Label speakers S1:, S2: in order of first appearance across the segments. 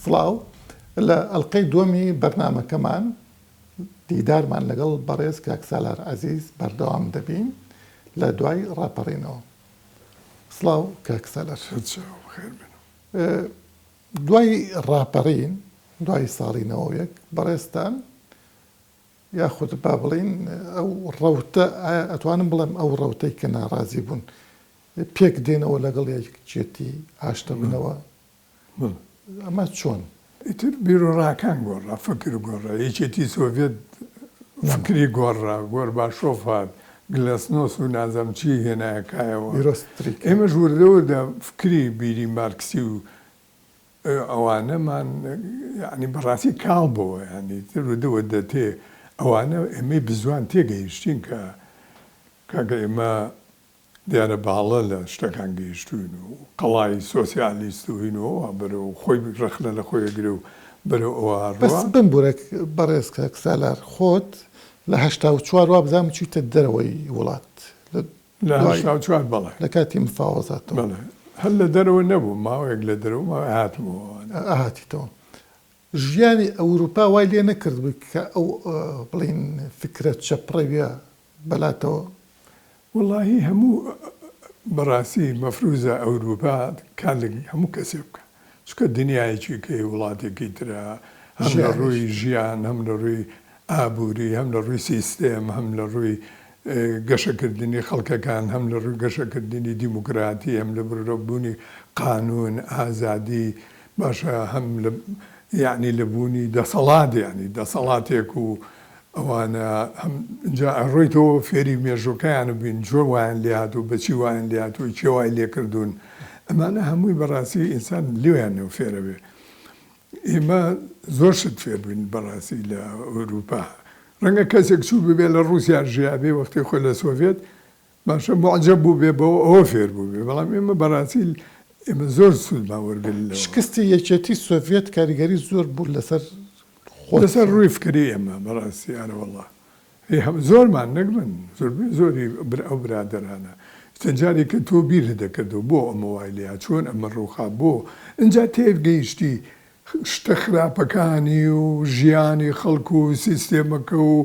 S1: سڵاو، لە ئەڵقەی دووەمی بەرنامەکەمان دیدارمان لەگەڵ بەڕێز کاک سالار عەزیز بەردەوام دەبین لە دوای ڕاپەڕینەوە. سڵاو کاک سالار.
S2: سەرچاو بەخێر بێن.
S1: دوای ڕاپەڕین، دوای ساڵی 91 بەڕێزتان یاخود با بڵێین ئەو ڕەوتە، ئایا ئەتوانم بڵێم ئەو ڕەوتەی کە ناڕازی بوون پێک دێنەوە لەگەڵ یەکێتی ئاشتەبنەوە؟ ئەمە چۆن؟
S2: ئیتر بیروڕاکان گۆڕا، فکر گۆڕا، یەکێتی سۆڤێت فکری گۆڕا، گۆرباشۆف هات، گلاسنۆس و نازانم چی هێنایە کایەوە. ئێمەش وردە وردە فکری بیری مارکسی و ئەوانەمان یانی بەڕاستی کاڵ بۆوە، یانی ئیتر وردە وردە تێ ئەوانە ئێمەی بزوان تێگەیشتین کە کاکە ئێمە دیارە بە هەڵە لە شتەکان گەیشتووین و قەڵای سۆسیالیست و هین و ئەوە بەرەو خۆی ڕەخنە لە خۆی ئەگرێ و بەرەو ئەوە ئەڕوا.
S1: بەس بمبورە بەڕێز کاک سالار خۆت لە 84 وابزانم چویتە دەرەوەی وڵات لە
S2: لە 84 بەڵێ.
S1: لە کاتی مفاوەزاتەوە.
S2: بەڵێ هەر لە دەرەوە نەبووم ماوەیەک لە دەرەوە ماوە هاتمەوە.
S1: ئەهاتیتەوە. ژیانی ئەوروپا وای لێ نەکردبووی کە ئەو بڵێین فکرە چەپڕەویە بەلاتەوە؟
S2: وەڵاهی هەموو بەڕاستی مەفروزە ئەوروپا کار لە هەموو کەسێ بکا چونکە دنیایەکی کەی وڵاتێکی ترە هەم لە ڕووی ژیان هەم لە ڕووی ئابووری هەم لە ڕووی سیستێم هەم لە ڕووی گەشەکردنی خەڵکەکان هەم لە ڕووی گەشەکردنی دیموکراتی هەم لە بوونی قانون ئازادی باشە هەم لە یەعنی لە بوونی دەسەڵات یەعنی دەسەڵاتێک و ئەوانە هەم جا ئەڕۆیتەوە فێری مێژووەکەیان بین چۆن وایان لێهاتوو بەچی وایان لێهاتوو کێ وای لێکردوون ئەمانە هەمووی بەڕاستی ئینسان لێیانەوە فێرەبێ ئێمە زۆر شت فێر بووین بەڕاستی لە ئەوروپا ڕەنگە کەسێک چوو ببێ لە ڕووسیا ژیابێ وەختی خۆی لە سۆڤێت باشە موعجەب بووبێ بەوە ئەوە فێر بووبێ بەڵام ئێمە بەڕاستی ئێمە زۆر سوودمان وەرگرت لەوە.
S1: شکستی یەکێتی سۆڤیەت کاریگەری زۆر بوو لەسەر خۆت.
S2: لەسەر ڕووی فکری ئێمە بەڕاستی ئەرەوەڵا هی هەم زۆرمان نەک من زۆربەی زۆری ئەو برادەرانە چەند جارێک کە تۆ بیرت دەکردەوە بۆ ئەمە وای لێهات چۆن ئەمە ڕووخا بۆ ئینجا تێگەیشتی شتە خراپەکانی و ژیانی خەڵک و سیستێمەکە و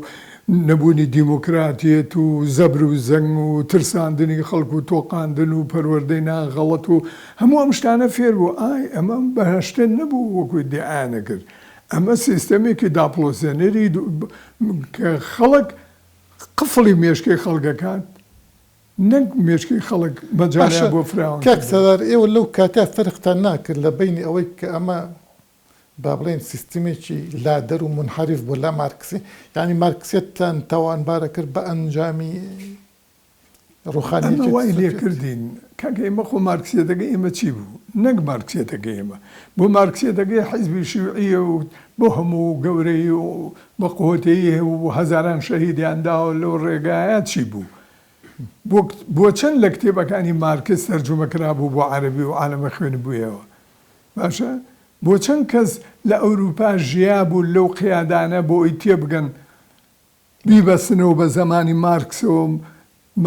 S2: نەبوونی دیموکراتیەت و زەبر و زەنگ و ترساندنی خەڵک و تۆقاندن و پەروەردەی نا غەڵەت و هەموو ئەم شتانە فێر بوو ئای ئەمە بەهەشتە نەبوو وەکو ئیدیعایان ئەکرد ئەمە سیستەمێکی داپڵۆسێنەری کە خەڵک قفڵی مێشکی خەڵک ئەکات نەک مێشکی خەڵک مەجالیان
S1: باشە
S2: بۆ فراوان
S1: کاک
S2: کردن.
S1: سالار ئێوە لەو کاتە فەرقتان ناکرد لە بەینی ئەوەی کە ئەمە با بڵێین سیستمێکی لادەر و مونحەریف بوو لە مارکسی یانی مارکسیەتتان تاوانبار ئەکرد بە ئەنجامی ڕوخانی
S2: ئەمە
S1: یەکێتی
S2: وای لێ
S1: سۆڤیەت؟
S2: کردین کاکە ئێمە خۆ مارکسیەتەکەی ئێمە چی بوو؟ نەک مارکسیەتەکەی ئێمە بۆ مارکسیەتەکەی حیزبی شیوعیە و بۆ هەموو گەورەیی و بە قوتەیی و هەزاران شەهیدیان داوە لەو ڕێگایە چی بوو؟ بۆ بۆ چەند لە کتێبەکانی مارکس تەرجومە کرابوو بۆ عەرەبی و عالەمە خوێندبوویەوە باشە بۆ چەند کەس لە ئەوروپا ژیابوو لەو قیادانە بۆ ئەوی تێبگەن بیبەستنەوە بە زەمانی مارکسەوە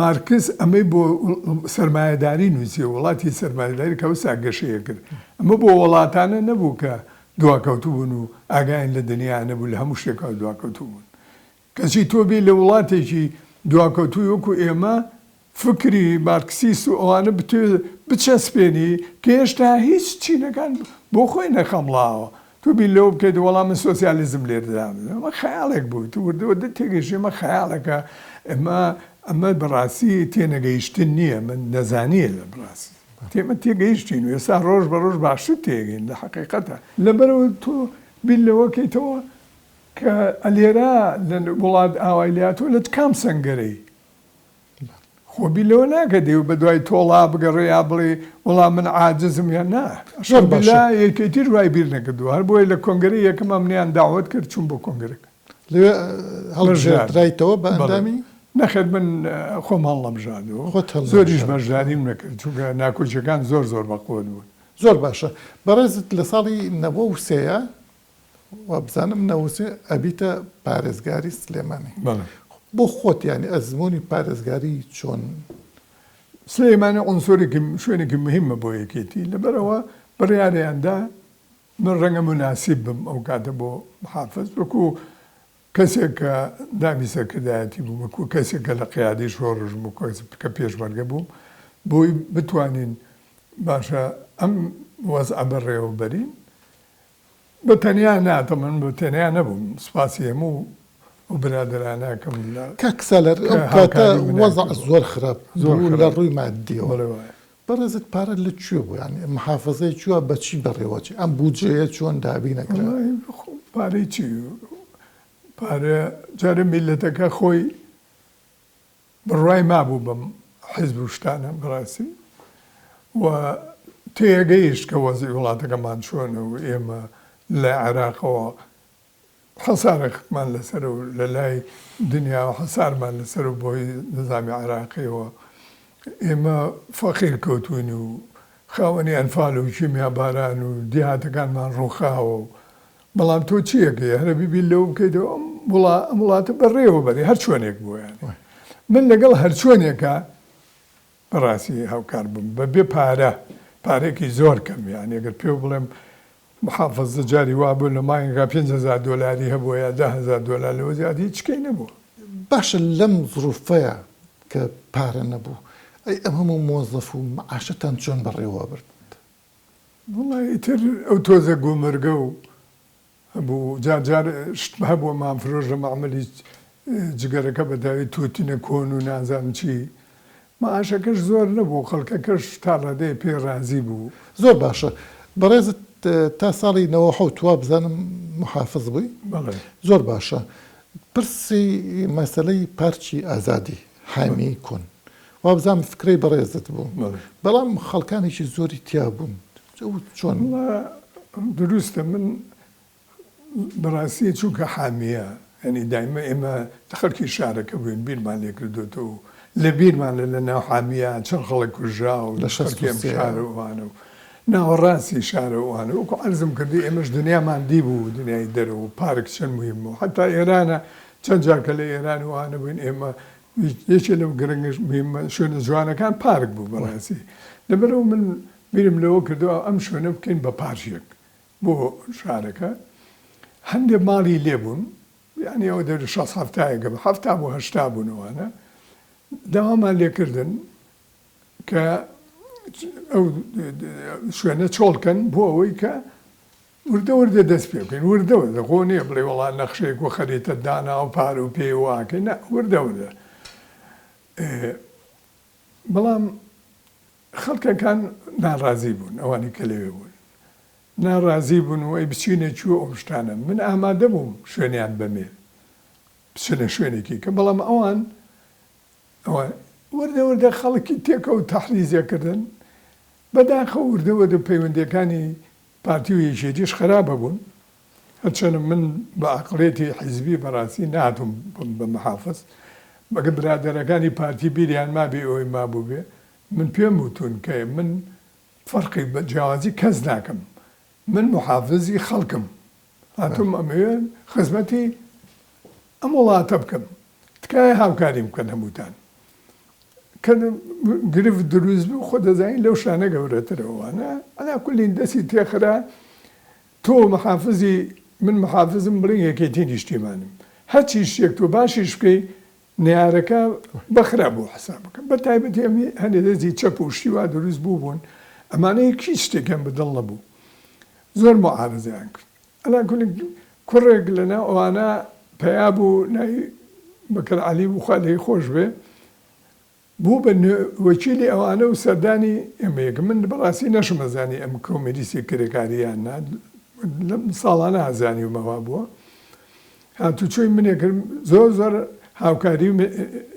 S2: مارکس ئەمەی بۆ سەرمایەداری نووسیوە وڵاتی سەرمایەداری کە ئەوسا گەشەی ئەکرد ئەمە بۆ وڵاتانە نەبوو کە دواکەوتوو بوون و ئاگایان لە دنیا نەبوو لە هەموو شتێکەوە دواکەوتوو بوون کەچی تۆ بێی لە وڵاتێکی دواکەوتووی وەکو ئێمە فکری مارکسیست و ئەوانە بتەوێ بچەسپێنی کە هێشتا هیچ چینەکان بۆ خۆی نەخەمڵاوە تۆ بیر لەوە بکەیت وەڵا من سۆسیالیزم لێرە دامەزرێنم ئەمە خەیاڵێک بوو تۆ وردە وردە تێگەیشتی ئەمە خەیاڵێکە ئەمە ئەمە بەڕاستی تێنەگەیشتن نییە ئەمە نەزانییە لە بەڕاستی ئێمە تێگەیشتین و ئێستا ڕۆژ بە ڕۆژ باشتر تێگەین لە حەقیقەتە لەبەرئەوە تۆ بیر لەوە کەیتەوە کە لێرە لە وڵات ئاوای لێهاتووە لە کام سەنگەرەی خۆ بیر لەوە ناکەی دەی بەدوای تۆڵا بگەڕێ یا بڵێ وەڵا من عاجزم یان نا
S1: زۆر باشە.
S2: ئەلحەمدللە یەکێتیش وای بیر نەکردووە هەر بۆیە لە کۆنگرەی یەکەما منیان داوەت کرد چووم بۆ کۆنگرەکە.
S1: لەوێ
S2: بەشدار
S1: هەڵبژێردرایتەوە بە
S2: بەڵێ
S1: ئەندامی؟
S2: نەخێر من خۆم هەڵنەبژاردەوە
S1: خۆت
S2: زۆریش
S1: هەڵنەبژاردەوە.
S2: بەشداریم نەکرد چونکە ناکۆکیەکان زۆر زۆر بەقوەت بوون.
S1: زۆر باشە بەڕێزت لە ساڵی 93 وابزانم نەوسێ ئەبیتە پارێزگاری سلێمانی.
S2: بەڵێ.
S1: بۆ خۆت یانی ئەزموونی پارێزگاری چۆن؟
S2: سلێمانی عونسورێکی شوێنێکی مهمە بۆ یەکێتی لەبەرئەوە بڕیاریان دا. من ڕەنگە موناسیب بم ئەو کاتە بۆ محافز وەکو کەسێک کە دامی سەرکردایەتی بووم، وەکو کەسێک کە لە قیادەی شۆڕش بووم، کەسێک کە پێشمەرگە بووم، بۆی بتوانین باشە ئەم وەزعە بەڕێوە بەرین. بە تەنیا نا، تەبعەن بە تەنیا نەبووم، سوپاسی هەموو ئەو برادەرانە ئەکەم لە
S1: کاک سالار
S2: کە
S1: ئەو کاتە
S2: هاوکاری منیان
S1: وەزع
S2: کردووە.
S1: زۆر خراپ
S2: زۆر
S1: بوو لە
S2: خراپ
S1: ڕووی مادیەوە.
S2: بەڵێ وایە.
S1: بەڕێزت پارە لە کوێ بوو یانی محافەزەی کوێ بە چی بەڕێوە چی ئەم بودجەیە چۆن دابین ئەکرا؟
S2: وەڵاهی خۆ پارەی چی پارە جارێ میللەتەکە خۆی بڕوای مابوو بەم حیزب و شتانە بەڕاستی و تێگەیشت کە وەزعی وڵاتەکەمان چۆنە و ئێمە لە عێراقەوە حەسارەکمان لەسەرە و لە لای دنیاوە حەسارمان لەسەرە و بەهۆی نیزامی عێراقیەوە ئێمە فەقیر کەوتووین و خاوەنی ئەنفال و کیمیاباران و دیهاتەکانمان ڕووخاوە و بەڵام تۆ چی ئەکەی هەر ئەبی بیر لەوە بکەیتەوە ئەم وڵا ئەم وڵاتە بەڕێوە بەری هەر چۆنێک بووە یانی من لەگەڵ هەرچۆنێکا بەڕاستی هاوکار بووم بە بێ پارە پارەیەکی زۆر کەم یانی ئەگەر پێو بڵێم محافزە جاری وابوو لە مانگێکا 5000 دۆلاری هەبووە یا 10000 دۆلار لەوە زیاد هیچ کەی نەبووە.
S1: باشە لەم زروفەیا کە پارە نەبوو ئەی ئەم هەموو مۆزەف و معاشەتان چۆن بەڕێوە برد؟
S2: وەڵا ئیتر ئەو تۆزە گومرگە و هەبوو جار جار شت هەبوو مانفرۆش لە مەعمەلی جگەرەکە بە داوی تووتنە کۆن و نازانم چی معاشەکەش زۆر نەبوو خەڵکەکەش تا ڕادەیە پێی ڕازی بوو.
S1: زۆر باشە بەڕێزت تا ساڵی 97 وابزانم محافز بووی؟
S2: بەڵێ.
S1: زۆر باشە پرسی مەسەلەی پارکی ئازادی حامی کۆن وابزانم فکرەی بەڕێزت بوو بەڵام خەڵکانێکی زۆری تیا بوون چۆن؟
S2: وەڵا دروستە من بەڕاستی چونکە حامیە یانی دایمە ئێمە خەڵکی شارەکە بووین بیرمان لێ کردۆتەوە و لە بیرمانە لە ناو حامیە چەند خەڵک کوژرا و
S1: لە
S2: خەڵکی ئەم
S1: 63
S2: شارە و ئەوانە و ناوەڕاستی شارە و ئەوانە وەکو عەرزم کردی ئێمەش دنیامان دیبوو دنیای دەرەوە و پارک چەند موهیمە و حەتا ئێرانە چەند جار کە لە ئێران و ئەوانە بووین ئێمە یەکێ لەو گرنگ موهیمە شوێنە جوانەکان پارک بوو بەڕاستی لەبەرئەوە من بیرم لەوە کردەوە ئەم شوێنە بکەین بە پارکێک بۆ شارەکە هەندێ ماڵی لێ بوون یانی ئەوە دەوری شەست حەفتایەکە بوو حەفتا بۆ هەشتا بوون ئەوانە داوامان لێ کردن کە ئەو شوێنە چۆڵ کەن بۆ ئەوەی کە وردە وردە دەست پێ بکەین وردە وردە خۆ نییە بڵێ وەڵا نەخشەیەک و خەریتە دانا و پارە و پێ واکەین نا وردە وردە بەڵام خەڵکەکان ناڕازی بوون ئەوانەی کە لەوێ بوون ناڕازی بوون و ئەی بچینە کوێ ئەو شتانە من ئامادە بووم شوێنیان بەمێ بچنە شوێنێکی کە بەڵام ئەوان ئەوە وردە وردە خەڵکی تێکەوت تەحریزێ کردن بەداخەوە وردە وردە پەیوەندیەکانی پارتی و یەکێتیش خراپە بوون هەرچەنە من بە عەقڵیەتی حیزبی بەڕاستی نەهاتووم ببم بە محافز مەگەر برادەرەکانی پارتی بیریان مابێ ئەوەی مابووبێ من پێم وتوون کە من فەرقی بە جیاوازی کەس ناکەم من محافزی خەڵکم هاتووم ئەمەوێ خزمەتی ئەم وڵاتە بکەم تکایە هاوکاریم بکەن هەمووتان کە گرفت دروست بوو خۆ دەزانین لەو شانە گەورەترە وانە عەلا کولین دەستی تێخرا تۆ محافزی من محافزم بڵێن یەکێتی نیشتیمانم هەرچی شتێک تۆ باشیش بکەی نەیارەکە بە خراپ بۆ حساب بکە بە تایبەتی ئەم هەنێ دەستی چەپ و شتی وا دروست بوو بوون ئەمانە هیچ شتێکیان بە دڵ نەبوو زۆر معارزەیان کرد ئەلا کولین کوڕێک لەناو ئەوانە پەیا بوو ناوی بەکر عەلی بوو خوا لێی خۆش بێ بوو بە وەکیلی ئەوانە و سەردانی ئێمەیە کە من بەڕاستی نەشمەزانی ئەم کۆمێنیستی کرێکاری یان نا لەم ساڵانە زانیومە وا بووە هاتوچۆی منێ کرد زۆر زۆر هاوکاری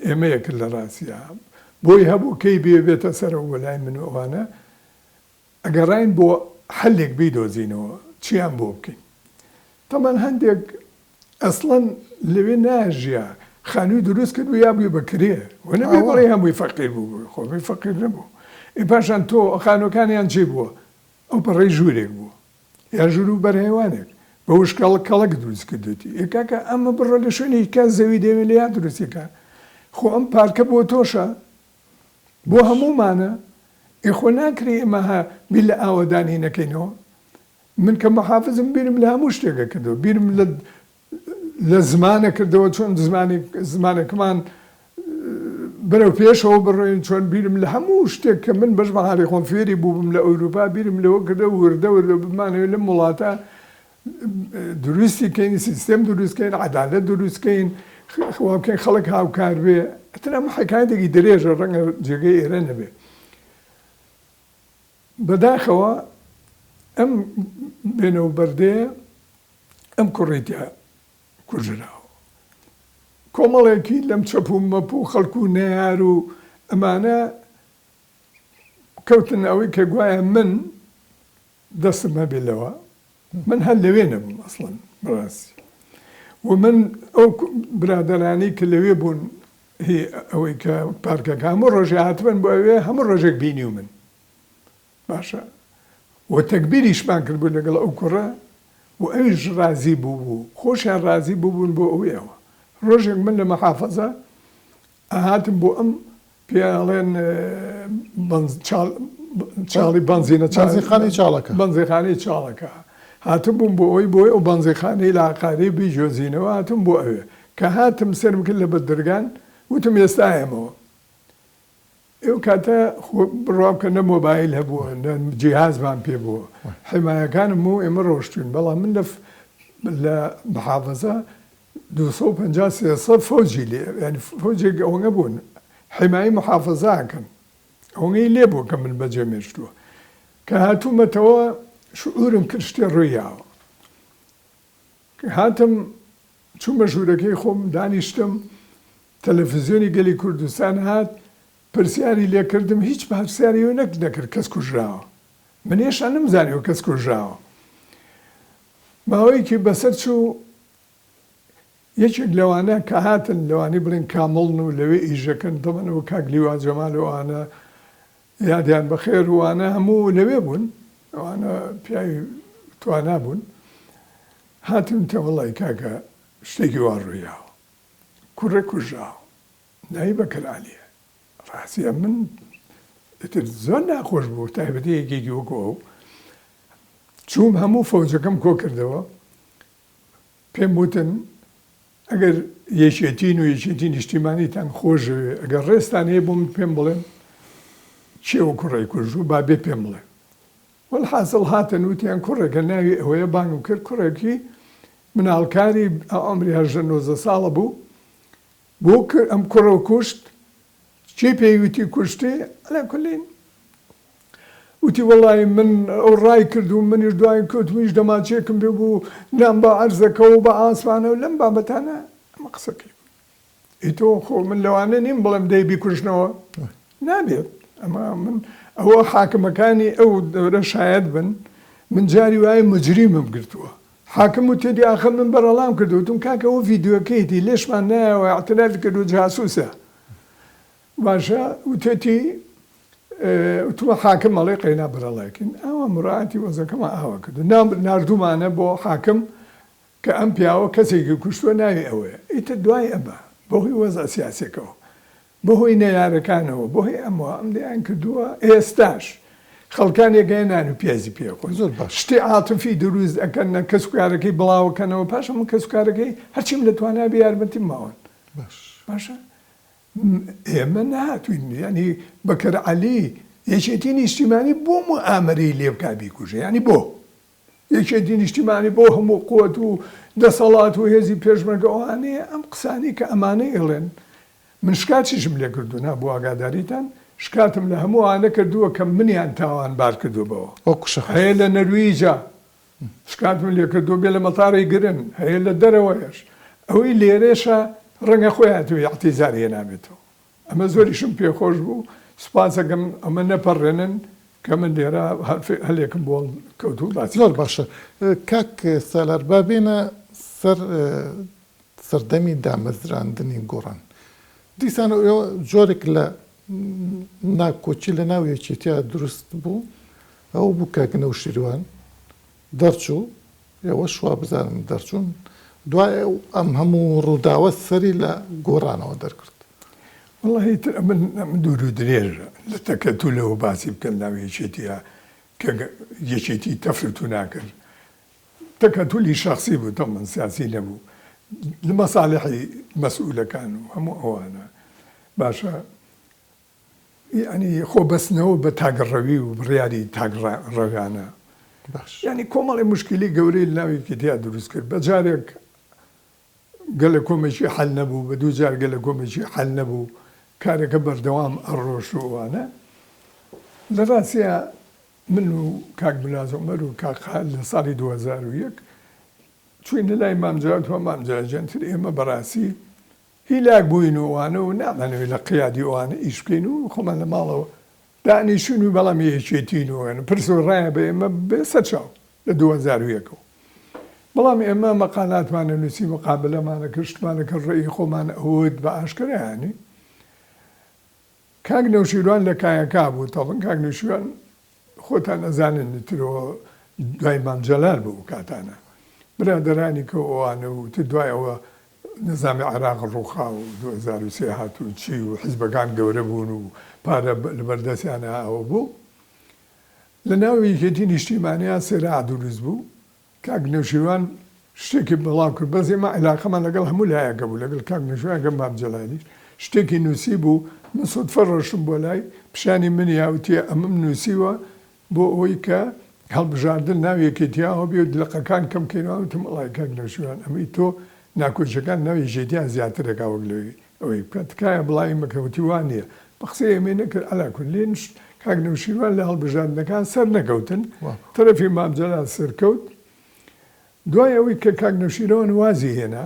S2: ئێمەیە کرد لە ڕاستیا بۆی هەبوو کەی بێ بێتە سەرەوە بۆ لای من و ئەوانە ئەگەڕاین بۆ حەلێک بیدۆزینەوە چیان بۆ بکەین تەبعەن هەندێک ئەسڵەن لەوێ ناژیا خانووی دروست کردبوو یا بووی بە کرێ و نەبێ بڵێ هەمووی فەقیر بوو خۆ هەمووی فەقیر نەبوو ئێ پاشان تۆ خانووەکانیان چی بووە ئەو پەڕەی ژوورێک بووە یا ژوور و بەرهەیوانێک بە وشکەڵ کەڵک دروست کردوێتی ئێ کاکە ئەمە بڕۆ لە شوێنێکی کە زەوی دەوێ لێیا دروستی کە خۆ ئەم پارکە بۆ تۆشە بۆ هەموومانە ئێ خۆ ناکرێ ئێمە ها بیر لە ئاوەدانی نەکەینەوە. من کە محافزم بیرم لە هەموو شتێکە کردەوە، بیرم لە لە زمانە کردەوە چۆن زمانی زمانەکەمان بەرەو پێشەوە بڕۆین، چۆن بیرم لە هەموو شتێک کە من بەش بەحاڵی خۆم فێری بووبم لە ئەوروپا بیرم لەوە کردەوە وردە وردە بمانەوێت لەم وڵاتە دروستی کەین، سیستێم دروست کەین، عەدالەت دروست کەین، وا بکەین خەڵک هاوکار بێ. ئیتر ئەمە حیکایەتێکی درێژە ڕەنگە جێگەی ئێرە نەبێ. بەداخەوە ئەم بێنە و بەردەیە ئەم کوڕەی تیا کوژراوە. کۆمەڵێکی لەم چەپ و مەپ و خەڵک و نەیار و ئەمانە کەوتن ئەوەی کە گوایە من دەستم هەبێ لەوە من هەر لەوێ نەبووم ئەسڵەن بەڕاستی و من ئەو برادەرانەی کە لەوێ بوون هی ئەوەی کە پارکەکە هەموو ڕۆژێ هاتبن بۆ ئەوێ هەموو ڕۆژێک بینیومن باشە و تەکبیریشمان کردبوو لەگەڵ ئەو کوڕە و ئەویش ڕازی بوو بوو خۆشیان ڕازی بووبوون بۆ ئەوەی ئەوە ڕۆژێک من لە مەحافەزە ئەهاتم بۆ ئەم پێیان ئەڵێن چاڵی بەنزینە
S1: بەنزینخانەی چاڵەکە.
S2: بەنزینخانەی چاڵەکە هاتبووم بۆ ئەوەی بۆی ئەو بەنزینخانەی لاقاری بیگوێزینەوە هاتم بۆ ئەوێ کە هاتم سەرم کرد لە بەدرگان وتم ئێستا ئەیەمەوە ئەو کاتە خۆ بڕوا بکە نە مۆبایل هەبووە نە جیهازمان پێ بووە حیمایەکانم و ئێمە ڕۆشتوین بەڵام من لە لە محافەزە 250 300 فەوجی لێ یانی فەوجێک ئەوەنگە بوون حیمایی محافەزە ئەکەن ئەوەنگەی لێ بوو کە من بەجێ مێشتووە کە هاتوومەتەوە شعورم کرد شتێ ڕووی یاوە هاتم چوومە ژوورەکەی خۆم دانیشتم تەلەفزیۆنی گەلی کوردستان هات پرسیاری لێ کردم هیچ پرسیاری ئەوی نەک نەکرد کەس کوژراوە من هێشتا نەمزانیوە کەس کوژراوە ماوەیەکی بەسەر چوو یەکێک لەوانە کە هاتن لەوانەی بڵێن کامڵن و لەوێ ئیشەکەن دەڵێن ئەوە کاک لیوا جەمال و ئەوانە یادیان بەخێر وانە هەموو لەوێ بوون ئەوانە پیاوی توانا بوون هاتن وتیان وەڵی کاکە شتێکی وا ڕوویاوە کوڕێک کوژراوە ناوی بەکر عەلیە ڕاستیە من ئیتر زۆر ناخۆش بوو تایبەتی یەکێکی وەکو ئەو چووم هەموو فەوجەکەم کۆ کردەوە پێم وتن ئەگەر یەکێتین و یەکێتی نیشتیمانیتان خۆشەوێ ئەگەر ڕێزتان هەیە بۆ من پێم بڵێن کێ ئەو کوڕەی کوژوو با بێ پێم بڵێ وەلحاسڵ هاتن وتیان کوڕێکە ناوی ئەوەیە بانگم کرد کوڕێکی مناڵکاری عومری 18 19 ساڵە بوو بۆ ئەم کوڕە کوشت کێ پێی وتی کوشتی عەلا کولین وتی وەڵی من ئەو ڕای کرد و منیش دوای کەوتمیش دەماچێکم پێ بوو نام بە عەرزەکە و بە ئاسمانە و لەم بابەتانە ئەمە قسەکەی بوو ئەی تۆ خۆ من لەوانە نیم بڵێم دەی بیکوژنەوە نابێت ئەمە من ئەوە حاکمەکانی ئەو دەورە شایەت بن من جاری وایە مجریمم گرتووە حاکم وتێتی ئاخر من بەرەڵام کردو وتم کاکە ئەوە ڤیدیۆکەیەتی لێشمان نایەوە اعترافی کردو جاسوسە باشە وتێتی وتمە حاکم ئەڵێ قەینا بەرەڵایکەین ئاوا مراعاتی وەزەکەمان ئاوا کردو ناردومانە بۆ حاکم کە ئەم پیاوە کەسێکی کوشتوە ناوی ئەوەیە ئیتر دوای ئەمە بەهۆی وەزع سیاسیەکەوە بەهۆی نەیارەکانەوە بەهۆی ئەمەوە ئەم دەیان کردووە ئێستاش خەڵکانێک هەیە نان و پیازی پێ خۆن
S1: زۆر باش.
S2: شتی عاتفی دروست ئەکەن نە کەسوکارەکەی بڵاوەکەنەوە پاشان من کەسوکارەکەی هەرچیم لە توانا بێ یارمەتیم ماون
S1: باش.
S2: باشە ئێمە نەهاتوین یانی بەکر عەلی یەکێتی نیشتیمانی بۆ موئامەرەی لێ بکا بیکوژێ یانی بۆ یەکێتی نیشتیمانی بۆ هەموو قوت و دەسەڵات و هێزی پێشمەرگە ئەوانەیە ئەم قسانەی کە ئەمانە ئێڵێن من شکاتیشم لێ کردوون ها بۆ ئاگاداریتان شکاتم لە هەموو ئەوانە کردووە کە منیان تاوانبار کردووە بەوە
S1: وەکو شەخس
S2: هەیە لە نەرویجا شکاتم لێ کردووە بێ لە مەتاڕی گرن هەیە لە دەرەوەیش ئەوەی لێرەشە ڕەنگە خۆی هاتبێ ئیعتیزار هێنابێتەوە ئەمە زۆریشم پێ خۆش بوو سوپاسەکەم ئەمە نەپەڕێنن کە من لێرە هەلێکم بۆ کەوتوو باسی
S1: زۆر باشە کاک سالار با بێینە سەر سەردەمی دامەزراندنی گۆڕان دیسان ئێوە جۆرێک لە ناکۆکی لە ناو یەکێتیا دروست بوو ئەو بوو کاک نەوشیروان دەرچوو ئێوەش وا بزانم دەرچوون دوای ئەم هەموو ڕووداوە سەری لە گۆڕانەوە دەرکرد.
S2: وەڵاهی ئیتر ئەمن ئەمن دوور و درێژە لە تەکەتولەوە باسی بکەن ناو یەکێتیا کە یەکێتی تەفر و تونا کرد. تەکەتولی شەخسی بوو تەبعەن سیاسی نەبوو لە مەسالحی مەسئولەکان و هەموو ئەوانە باشە یانی خۆ بەستنەوە بە تاکڕەوی و بڕیاری تاکڕەویانە
S1: باش.
S2: یانی کۆمەڵی موشکیلەی گەورەی لە ناو یەکێتیا دروست کرد بە جارێک گەلە کۆمێکی حەل نەبوو بە دووجار گەلە کۆمێکی حەل نەبوو کارەکە بەردەوام ئەڕۆشت و ئەوانە لە ڕاستیا من و کاک ملاز عومەر و کاک قاهر لە ساڵی 2001 چووینە لای مام جەلال وتمان مام جەلال گیان تر ئێمە بەڕاستی هیلاک بووین و ئەوانە و نامانەوێت لە قیادی ئەوانە ئیش بکەین و خۆمان لە ماڵەوە دانیشتوین و بەڵام یەکێتین و ئەوانە پرس و ڕایە بە ئێمە بێ سەرچاو لە 2001 ەوە بەڵام ئێمە مەقالاتمان ئەنووسی مقابلەمان ئەکرد شتمان ئەکرد ڕەئی خۆمان ئەوت بە ئاشکرا یانی کاک نەوشیروان لە کایەکا بوو تەبن کاک نەوشیروان خۆتان ئەزانن ئیترەوە دوای مام جەلال بوو ئەو کاتانە برادەرانی کە ئەوانە و تر دوای ئەوە نزامی عێراق ڕووخا و 2003 هات و چی و حیزبەکان گەورە بوون و پارە لەبەر دەستیانە ئەوە بوو لە ناو یەکێتی نیشتیمانیا سێراع دروست بوو کاک نەوشیروان شتێکی بڵاو کرد بەس ئێمە عیلاقەمان لەگەڵ هەموو لایەکە بوو لەگەڵ کاک نەوشیروان لەگەڵ مام جەلالیش شتێکی نووسی بوو من سودفە ڕۆشتم بۆ لای پیشانی من یا وتی ئەمەم نووسیوە بۆ ئەوەی کە هەڵبژاردن ناو یەکێتیاوە بێ و لقەکان کەم کەینەوە وتم وەڵای کاک نەوشیروان ئەمەی تۆ ناکۆکیەکان ناو یەکێتیان زیاتر ئەکا وەک لەوەی ئەوەی بکە تکایە بڵاوی مەکە وتی وا نییە بە قسەی ئێمەی نەکرد عەلا کولین کاک نەوشیروان لە هەڵبژاردنەکان سەر نەکەوتن تەرەفی مام جەلال سەرکەوت دوای ئەوەی کە کاک نەوشیروان وازی هێنا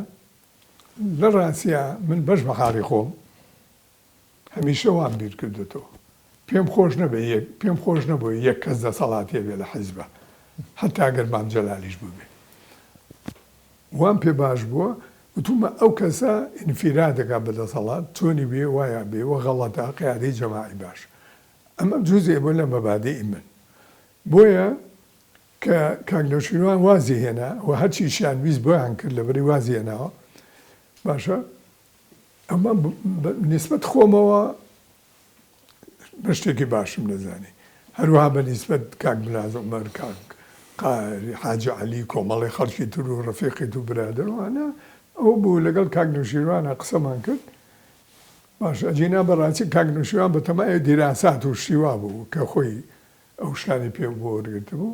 S2: لە ڕاستیا من بەش بە حاڵی خۆم هەمیشە وام بیر کردۆتەوە پێم خۆش نەبێ یەک پێم خۆش نەبوو یەک کەس دەسەڵاتی هەبێ لە حیزبا حەتا گەر مام جەلالیش بووبێ وام پێ باش بووە وتومە ئەو کەسە ئینفیرادەکا بە دەسەڵات چۆنی بێ وایە بێ وە غەڵەتە قیادەی جەماعی باش ئەمە جوزێ بوو لە مەبادیئی من بۆیە کە کاک نەوشیروان وازی هێنا و هەرچیشیان ویست بۆیان کرد لەبەری وازی هێناوە باشە ئەمە بە نیسبەت خۆمەوە بە شتێکی باشم دەزانی. هەروەها بە نیسبەت کاک ملاز عومەر، کاک قاری حاجی عەلی، کۆمەڵی خەڵکی تر و ڕەفیقی تر و برادەر و ئەوانە ئەوە بوو لەگەڵ کاک نەوشیروانا قسەمان کرد. باشە ئەگینا بە ڕاستی کاک نەوشیروان بە تەمای دیراسات و شتی وا بوو کە خۆی ئەو شتانەی پێ بۆ وەرگرتبوو.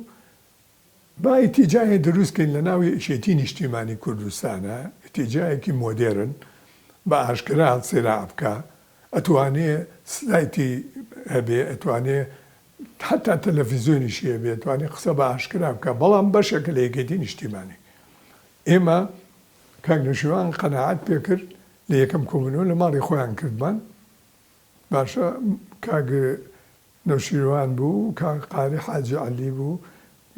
S2: با ئیتیجاهێ دروست کەین لە ناو یەکێتی نیشتیمانی کوردستانا، ئیتیجاهێکی مۆدێرن بە ئاشکرا سیراع بکا، ئەتوانێ سایتی هەبێ، ئەتوانێ حەتا تەلەفیزیۆنیشی هەبێ، ئەتوانێ قسە بە ئاشکرا بکا، بەڵام بەشێکە لە یەکێتی نیشتیمانی. ئێمە کاک نەوشیروان قەناعەت پێ کرد لە یەکەم کۆبوونەوە لە ماڵی خۆیان کردمان، باشە کاک نەوشیروان بوو، کاک قاری حاجی عەلی بوو،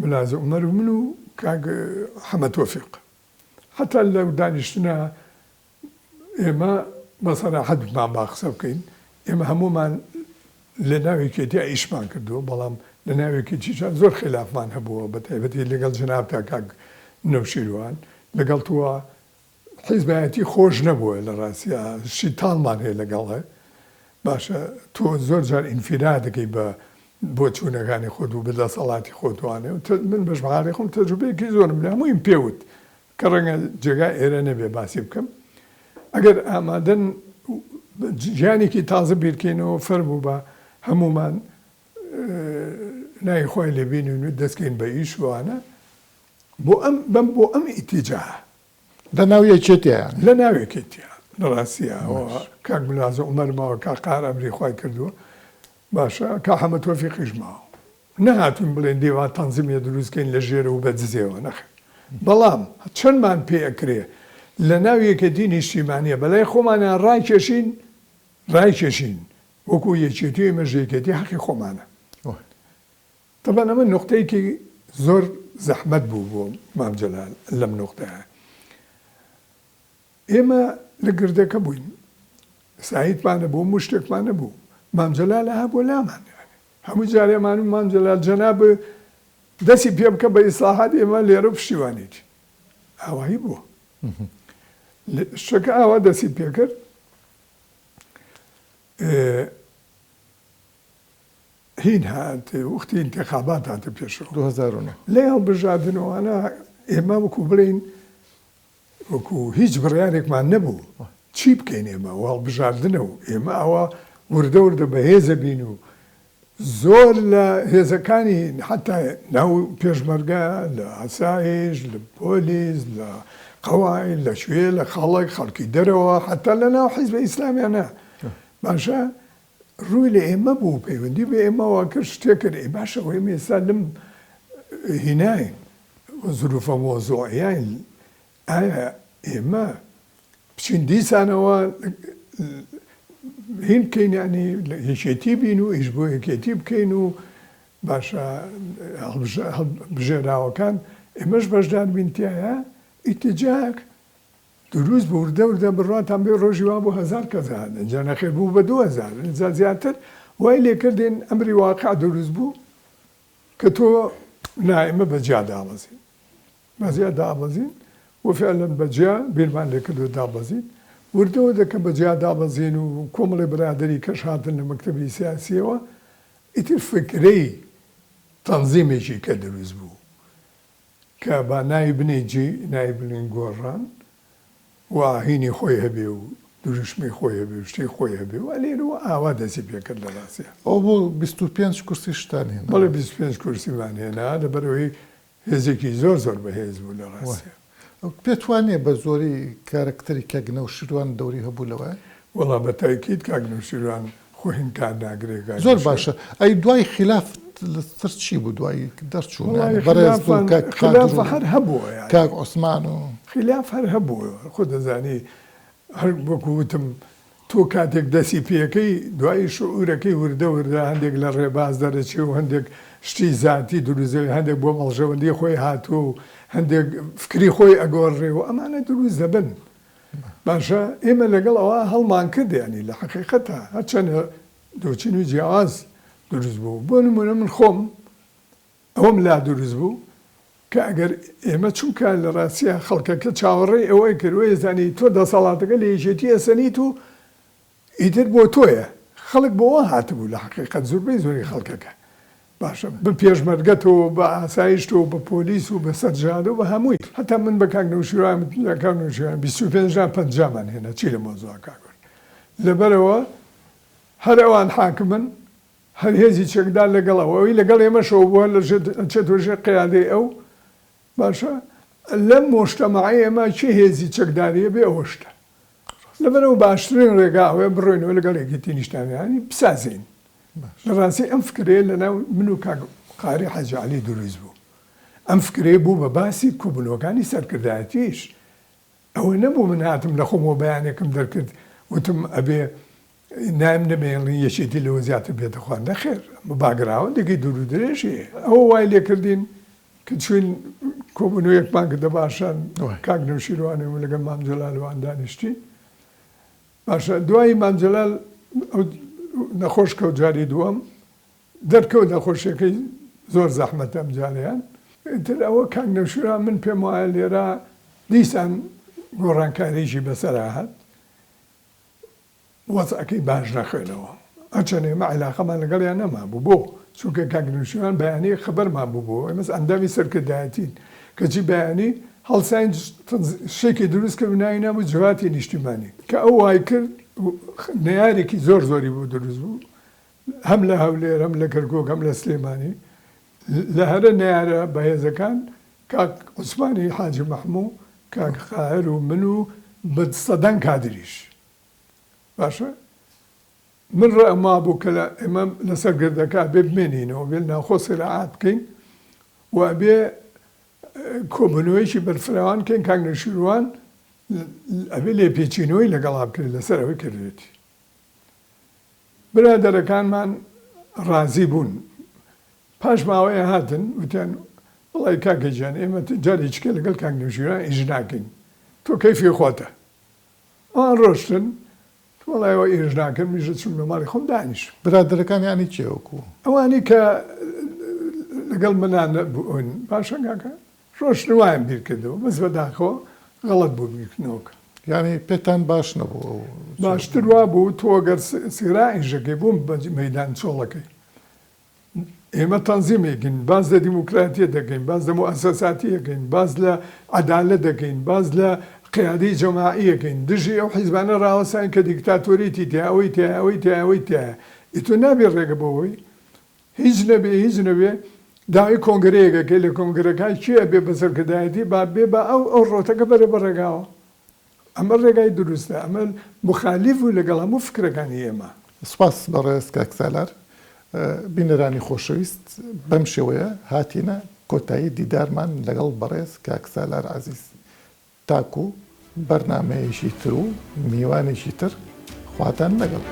S2: ملازم عومەر و من و کاک حەمە تۆفیق. حەتا لەو دانیشتنە ئێمە بە سەراحەت وتمان با قسە بکەین، ئێمە هەموومان لە ناو یەکێتیا ئیشمان کردووە، بەڵام لە ناو یەکێتیشا زۆر خیلافمان هەبووە، بە تایبەتی لەگەڵ جەنابتا کاک نەوشیروان، لەگەڵ تۆ حیزبایەتی خۆش نەبووە لە ڕاستیا شتی تاڵمان هەیە لەگەڵ باشە تۆ زۆر جار ئینفیراد دەکەی بە بۆچوونەکانی خۆت و بە دەسەڵاتی خۆت وانێ و من بەش بەحاڵی خۆم تەجروبەیەکی زۆرم لە هەموویم پێوت کە ڕەنگە جێگای ئێرە نەبێ باسی بکەم ئەگەر ئامادەن ژیانێکی تازە بیرکەینەوە فەرموو بە هەموومان ناوی خۆی لێ بینین و دەستکەین بە ئیش وانە بۆ ئەم بەم بۆ ئەم ئیتیجاهە.
S1: لە ناو یەکێتیا یانی؟
S2: لە ناو یەکێتیا لە ڕاستیا ئەوە کاک ملازم عومەر ماوە کاک قاهر ئەمری خوای کردووە باشە کاک حەمە تۆفیقیش ماوە نەهاتووین بڵێین دێ وا تەنزیمیە دروست کەین لە ژێرەوە بە دزێوە نەخێر بەڵام چەندمان پێ ئەکرێ لە ناو یەکێتی نیشتیمانیە بەلای خۆمانا ڕایکێشین ڕایکێشین وەکوو یەکێتی و ئێمەش یەکێتی حەقی خۆمانە. تەبعەن ئەمە نوقتەیەکی زۆر زەحمەت بوو بۆ مام جەلال لەم نوقتەیە. ئێمە لە گردەکە بووین، سایتمان نەبوو، هەموو شتێکمان نەبوو. مام جەلال ئەها بۆ لامان. هەموو جارێ ئەمان و مام جەلال جەناب دەستی پێ بکە بە ئیسلاحات ئێمە لێرە پشتیوانیت. ئاوایی بووە. شتەکە ئاوا دەستی پێ کرد. هین هات وەختی ئینتیخابات هاتە پێشەوە 2009 لەی هەڵبژاردن و ئەوانە. ئێمە وەکو بڵێین وەکو هیچ بڕیارێکمان نەبوو چی بکەین ئێمە و هەڵبژاردنە و ئێمە ئەوە وردە وردە بەهێزە بین و زۆر لە هێزەکانی حتا ناو پێشمەرگە لە ئاسایش لە پۆلیس لە قەوای لە کوێ لە خەڵک خەڵکی دەرەوە حتا لە ناو حیزبە ئیسلامیانە باشە ڕووی لە ئێمە بوو پەیوەندی بە ئێمەوە کرد شتێک کرد ئێ باشە ئەوە ئێمە ئێستا لەم هیناین زروفە مۆزوعیاین ئایا ئێمە بچین دیسانەوە هین بکەین ینی یەکێتی بین و ئیش بۆ یەکێتی بکەین و باشە هەڵبژێراوەکان ئێمەش بەشدار بین تایە ئیتجاک دروست بوو وردە وردە بڕواتان بێ ڕۆژی وا بوو هەزار کەس هات ئینجا نەخێر بوو بە 2000 ئینجا زیاتر وای لێ کردین ئەمری واقع دروست بوو کە تۆ نا ئێمە بە جیا دابەزین بە جیا دابەزین و فعلا بە جیا بیرمان لێ کردو دابەزین وردە وردە کە بە جیا دابەزین و کۆمەڵی برادەری کەش هاتن لە مەکتەبی سیاسیەوە ئیتر فکرەی تەنزیمێکی کە دروست بوو کە با ناوی بنێی جی ناوی بنێین گۆڕان و هینی خۆی هەبێ و دروشمی خۆی هەبێ و شتی خۆی هەبێ و لێرەوە ئاوا دەستی پێ کرد لە ڕاستیا.
S1: ئەوە بوو 25 کورسیشتان هێنا؟
S2: بەڵێ 25 کورسیمان هێنا لەبەرئەوەی هێزێکی زۆر زۆر بەهێز بوو لە ڕاستیا.
S1: پێت وا نییە بە زۆری کارەکتەری کاک نەوشیروان دەوری هەبوو لەوە؟
S2: وەڵا بە تەئکید کاک نەوشیروان خۆ هینکار ناگرێ کاک
S1: زۆر باشە ئەی دوای خیلاف لەسەر چی بوو دوای دەرچوون یانی بەڕێز و کاک قادر
S2: و هەر هەبوو یانی
S1: کاک عوسمان و.
S2: خیلاف هەر هەبوو خۆ دەزانی هەر وەکوو وتم تۆ کاتێک دەسی پێکەی دوایی شعورەکەی وردە وردە هەندێک لە ڕێباز دەرەچێ و هەندێک شتی زاتی دروست دەبێ هەندێک بۆ مەڵژەوەندی خۆی هاتووە و هەندێک فکری خۆی ئەگۆڕێ و ئەمانە دروست دەبن باشە ئێمە لەگەڵ ئەوە هەڵمان کرد یانی لە حەقیقەتا هەرچەندە دۆچین و جیاواز دروست بوو بۆ نمونە من خۆم ئەوەم لا دروست بوو کە ئەگەر ئێمە چونکە لە ڕاستیا خەڵکەکە چاوەڕێی ئەوەی کرد وەیزانی تۆ دەسەڵاتەکە لە یەکێتی ئەسەنیت و ئیتر بۆ تۆیە خەڵک بۆوە هاتبوو لە حەقیقەت زوربەی زۆری خەڵکەکە باشە بە پێشمەرگەتەوە بە ئاسایشتەوە بە پۆلیس و بە سەرجادە و بە هەمووی هەتا من بە کاک نەوشیروان وتم کاک نەوشیروان 25 نا پەنجامان هێنا چی لە مەوزوع کاک لەبەرئەوە هەر ئەوان حاکمن هەر هێزی چەکدار لەگەڵ ئەو، ئەوی لەگەڵ ئێمەشەوە بووە لە ژێر ئەچێتەوە ژێر قیادەی ئەو، باشە لەم موجتەمەعەی ئێمە کێ هێزی چەکداری هەبێ ئەوە شتە. لەبەرئەوە باشترین ڕێگا ئەوەیە بڕۆینەوە لەگەڵ یەکێتی نیشتمانی بسازێین. لە ڕاستی ئەم فکرەیە لەناو من و کاک قاری حاجی عەلی دروست بوو. ئەم فکرەیە بوو بە باسی کۆبوونەوەکانی سەرکردایەتیش. ئەوە نەبوو من هاتم لە خۆمەوە بەیانێکم دەرکرد وتم ئەبێ نایم نەمێڵین یەکێتی لەوە زیاتر بێتە خوار نەخێر ئەمە باگراوەندێکی دوور و درێژی هەیە ئەوە وای لێکردین کە چوین کۆبوونەوەیەکمان کردە باشان کاک نەوشیروان و لەگەڵ مام جەلال وان دانیشتین باشە دوایی مام جەلال ئەو نەخۆش کەوت جاری دووەم دەرکەوت نەخۆشیەکەی زۆر زەحمەتە ئەم جارەیان ئیتر ئەوە کاک نەوشیروان من پێم وایە لێرە دیسان گۆڕانکاریی بەسەرا هات وەزعەکەی باش نەخوێنەوە. هەرچەند ئێمە عیلاقەمان لەگەڵیان نەمابوو. بۆ؟ چونکە کاک نەوشیروان بەیانییەک خەبەرمان بووبووەوە، ئێمەس ئەندامی سەرکردایەتین، کەچی بەیانی هەڵساین شتێکی دروست کرد و ناوی نابوو جڤاتی نیشتیمانی. کە ئەو وای کرد نەیارێکی زۆر زۆری بۆ دروست بوو، هەم لە هەولێر، هەم لە کەرکووک، هەم لە سلێمانی. لە هەرە نەیارە بەهێزەکان کاک عوسمانی حاجی مەحموو، کاک قاهر و من و بە سەدان کادریش. باشە من ڕەئم وابوو کە لە ئێمە لەسەر گردەکە ئەبێ بمێنینەوە بێ ناوخۆ سیراعات بکەین و ئەبێ کۆبوونەوەیەکی بەرفراوان بکەین کاک نەوشیروان ئەبێ لێپێچینەوەی لەگەڵا بکرێت لەسەر ئەوەی کردوێتی برادەرەکانمان ڕازی بوون پاش ماوەیە هاتن وتیان وەڵی کاکە گیان ئێمە جارێکیکە لەگەڵ کاک نەوشیروان ئیش ناکەین تۆ کەیفی خۆتە ئەوان ڕۆشتن وەڵای ئەوە ئیش ناکەن منیش دەچم لە ماڵی خۆم دانیشم.
S1: برادەرەکان یانی کێ وەکو؟
S2: ئەوانەی کە لەگەڵ منا نەبوون باشە کاکە ڕۆشتن وایان بیر کردەوە بەس بەداخەوە غەڵەت بوو بیرکردنەوەکە.
S1: یانی پێتان باش نەبوو ئەو
S2: باشتر وابوو تۆ گەر سیرا ئیشەکەی بووم بە مەیدان چۆڵەکەی. ئێمە تەنزیمێکین باس لە دیموکراتیەت دەکەین، باس لە موئەسەساتی ئەکەین، باس لە عەدالەت دەکەین، باس لە قیادەی جەماعی ئەکەین، دژی ئەو حیزبانە ڕاوەستاین کە دیکتاتۆریەتی تیایە، ئەوەی تیایە، ئەوەی تیایە، ئەوەی تیایە. ئێ تۆ نابێ ڕێگە بەوەی هیچ نەبێ هیچ نەبێ داوای کۆنگرەیەک ئەکەی لە کۆنگرەکە کێ ئەبێ بە سەرکردایەتی با بێ با ئەو ئەو ڕەوتەکە بەرێ بە ڕێگاوە. ئەمە ڕێگای دروستە، ئەمە موخالیف بوو لەگەڵ هەموو فکرەکانی ئێمە.
S1: سوپاس بەڕێز کاک سالار. بینەرانی خۆشەویست بەم شێوەیە هاتینە کۆتایی دیدارمان لەگەڵ بەڕێز کاک سالار عەزیز. تاکو بەرنامەیەکی تر و میوانێکی تر خواتان لەگەڵ.